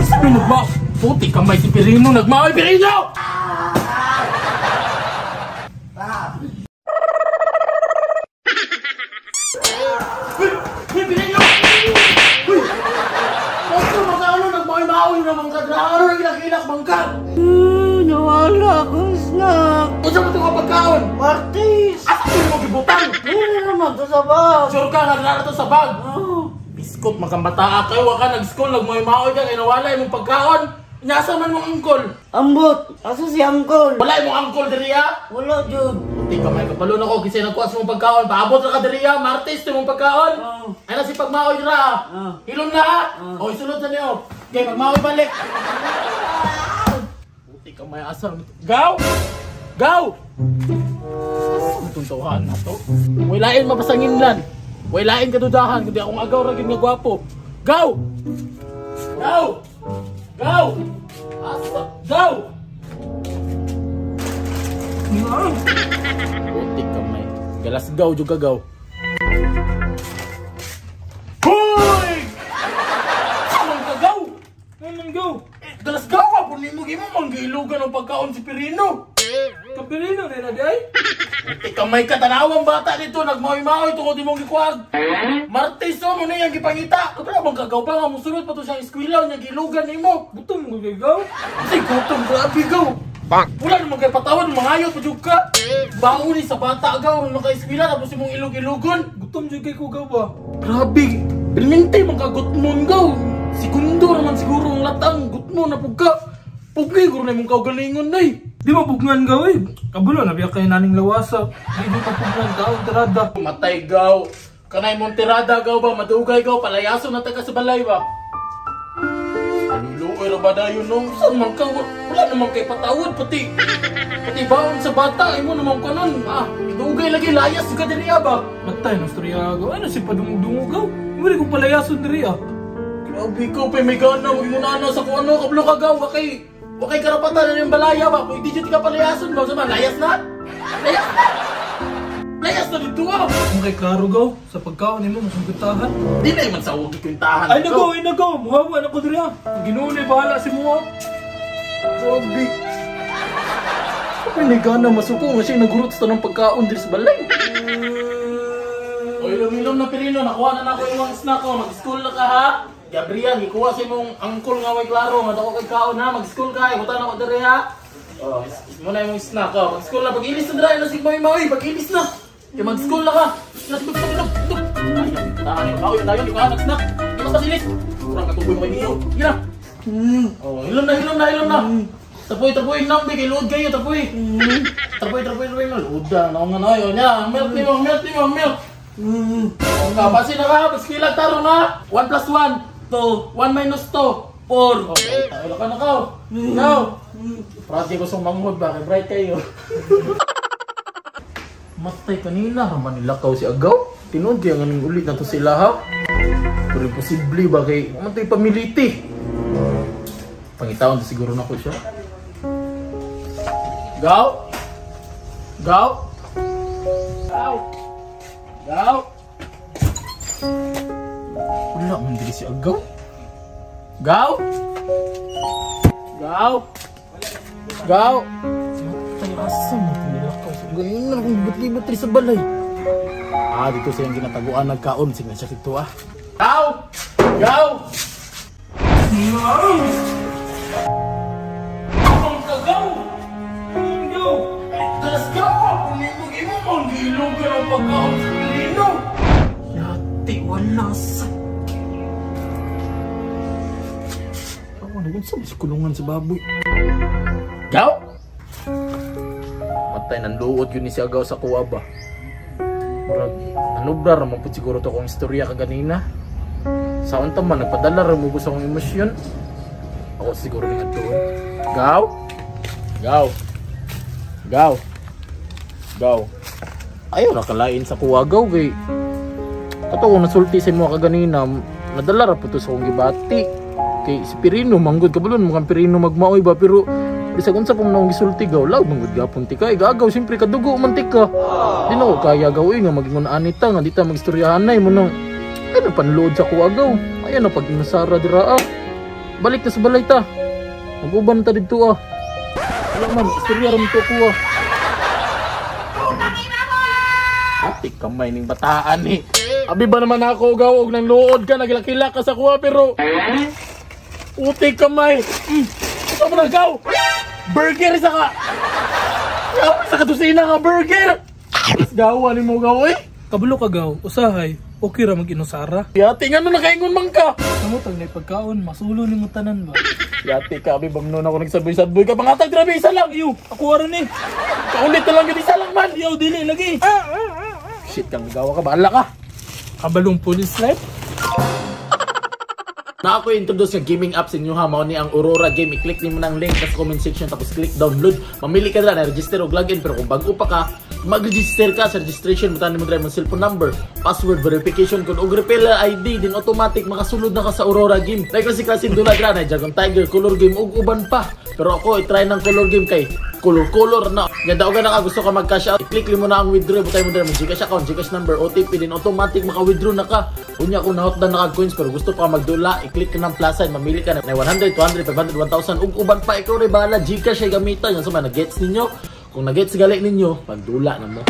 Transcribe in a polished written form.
Sabi nagma... Puti kamay si Pirino, nagmaoy Pirino! Uy! Uy, Pirino! Uy! Bakit magkano nagmaoy-maoy na bangka? Ano na gilak-gilak bangka? Nawala akong snack. Unsa man ito nga pagkaon? Martis! Asa ko mo gibutang? Hindi naman to sa bag. Sure ka nga na to sa bag? Oh. Biskot makambataa kayo, wa ka nag-school, nagmaoy-maoy ka, kay nawala imong pagkaon. Nyasa man mong angkol. Ambot! Asa si angkol? Wala imong angkol diri ah. Wala, jud. Puti kamay kabalo na ko kasi nagkuha sa mong pagkaon. Paabot ra ka diri ah, Martes imong pagkaon. Oh. Ay na si pagmaoy dira ah. Oh. Hilom na ah. Oh. O isulod sa niyo. Kay pagmaoy balik. Puti kamay asa. Gaw! Gaw! Asa itong tawhan na to? Walain mapasanginlan. Walain kadudahan kundi akong agaw ra gyud nga gwapo. Gaw! Gaw! Gaw! Asa? Gaw! Putik kamay. Galasgaw jud ka gaw. Hoy! Samang ka gaw? Ano gaw? Galasgaw ka po nimo gimo manggilugan ang pagkaon si Pirino. Kapirino rin na di ay? Putik kamay ka tanawang bata dito nagmaoy-maoy tungod imong gikuag. Martes oh mo na iyang gipangita. Kabra bang kagaw pa nga mosulod pa to siyang eskwela nya gilugan nimo. Gutom mo kay gaw? Ay gutom grabe gaw. Wala naman kay patawad, mangayot pa jud ka. Baon ni sa bata gaw naka-eskwela tapos imong ilog-ilugon. Gutom jud kay ko gaw ba? Grabe, permente man ka gutmon gaw. Segundo raman siguro ang latang gutmon na pug ka. Pugay guro na imong kaugalingon day. Di ba pugnan gaw eh? Kabulo na biya kay naning lawasa. Di di pa pugnan ka ang tirada. Matay gaw. Kanay mong tirada gaw ba madugay gaw palayaso na ta ka sa balay ba. Luoy ra ba dayon no? Saan man ka? Wala naman kay patawad pati. Pati baon sa bata imo naman kanon. Ah, dugay lagi layas ka diri ba? Matay na istorya gaw. Ano si padungog-dungog gaw? Wala kong palayason diri ah. Grabe ko pa may gana mo na sa kung ano kablo ka gaw wakay. Wakay karapatan na yung balaya ba? Pwede jud ka palayason ba? Sama layas na? Layas na. Layas na dito ah. Kung kay klaro gaw sa pagkaon nimo masugutahan. Di na man sa huwag ikwintahan. Ay nagaw, ay nagaw. Muhawa na ko diri ah. Ginoo ni bahala si mo. Grabe. Kapag may gana masuko nga siya nagurot sa tanong pagkaon diri sa balay. Oy, ilom-ilom na Pirino, nakuha na nako imong snack ko. Mag-school na ka ha. Gabriel, ikuha sa imong angkol nga way klaro nga dako kay kaon ha. Mag-school ka, ibutan ako diri ha. Oh, mo na imong snack ko. Mag-school na pag-ilis na diri na si Moy Moy, pag-ilis na. Kay mag-school na ka. Duk duk duk. Ay, tahan, dayon, di ka nag-snack. Di basta silis. Kurang katuboy mo kay Mio. Sige na. Oh, hilom na, hilom na, hilom na. Tapoy, tapoy, nambi kay load kayo, tapoy. Tapoy, tapoy, tapoy, load na. Naong nga na yun. Ya, milk ni mo, milk ni mo, milk. Oh, ka, basin na ka, baskilag tarong na. 1 + 1, 2, 1 - 2, 4. Okay, tayo ka na ka. Go. Prati ko sa manghod ba, kay bright kayo. Matay kanina, raman nilakaw si Agaw. Tinuod kaya nga ning ulit na to sila ha. Pero imposible ba kay matay pamiliti. Pangitaon to siguro na ko siya. Gaw! Gaw! Gaw! Gaw! Wala man diri si Agaw. Gaw! Gaw! Gaw! Matay asa man ito nilakaw. Ganyan na kung libot-libot rin sa balay. Ah, dito sa iyang ginataguan nagkaon. Sige na siya dito ah. Gaw! Gaw! Ang kagaw! Gaw! Galasgaw ka! Punimog-imo mong gilog ka ng pagkaon sa Pilino! Yati, wala sa... Ako, nagunsa ba si kulungan sa baboy? Gaw! Matay, nanluot yun ni si Agaw sa kuwa ba? Murag, nanubra ramang po siguro to akong istorya kaganina. Sa unta man, nagpadala rin mo sa akong emosyon. Ako siguro nga doon. Gaw! Gaw! Gaw! Gaw! Ayaw nakalain sa kuwa, gaw kay. Kato kung nasulti sa imo kaganina, nadala ra po to sa akong gibati. Kay si Pirino, manggod kabalon, mukhang Pirino magmaoy ba, pero bisag unsa pa man akong gisulti gaw, law manggod gapon ti ka. Igagaw, siyempre kadugo man ti ka. Di na ko kaya gaw, nga magingon anita, nga di ta magistoryahanay mo nang, ano panluod sa kuwa gaw. Ayan na pag inasara dira ah. Balik ta sa balay ta. Mag-uban ta didto ah. Wala man, istorya ra man to ko ah. Ati kamay ning bataan ni. Abi ba naman ako gaw og nang luod ka, nagilakila ka sa kuha pero uti kamay. Ito mo na gaw. Burger sa ka. Gaw sa katusina nga burger. Mas gawa ni mo gaw eh. Kabulo ka gaw, usahay, okay ra mag-inusara. Yati nga no nakaingon man ka. Namutag na pagkaon, masulo ni mo tanan ba. Yati ka abi bam noon ako nagsaboy-saboy ka pangatag grabe isa lang. Iyo, ako ara ni. Kaulit na lang gid isa lang man. Iyo, dili lagi. Shit kang gawa ka, bahala ka. Kabalong police life. Na ako introduce nga gaming app sa inyo ha, mao ni ang Aurora Game. I-click nimo ng link sa comment section tapos click download. Mamili ka dira na register og login, pero kung bag-o pa ka, mag-register ka. Sa registration butan nimo dira imong cellphone number, password, verification code ug referral ID, din automatic makasulod na ka sa Aurora Game. Like klase klase dula dira na Dragon Tiger, Color Game ug uban pa. Pero ako i-try ng Color Game kay color-color na. Yan daw na ka gusto ka mag-cash out, i-click mo na ang withdraw, butay mo dira mo GCash account, GCash number, OTP, din automatic maka-withdraw na ka. Unya kung nahotdan na ka coins pero gusto pa magdula, i-click ka ng plus sign, mamili ka na 100, 200, 500, 1,000 ug uban pa. Ikaw ray bahala, GCash ay gamitan. Yan sa mga na-gets ninyo. Kung na-gets gali ninyo, pagdula na mo.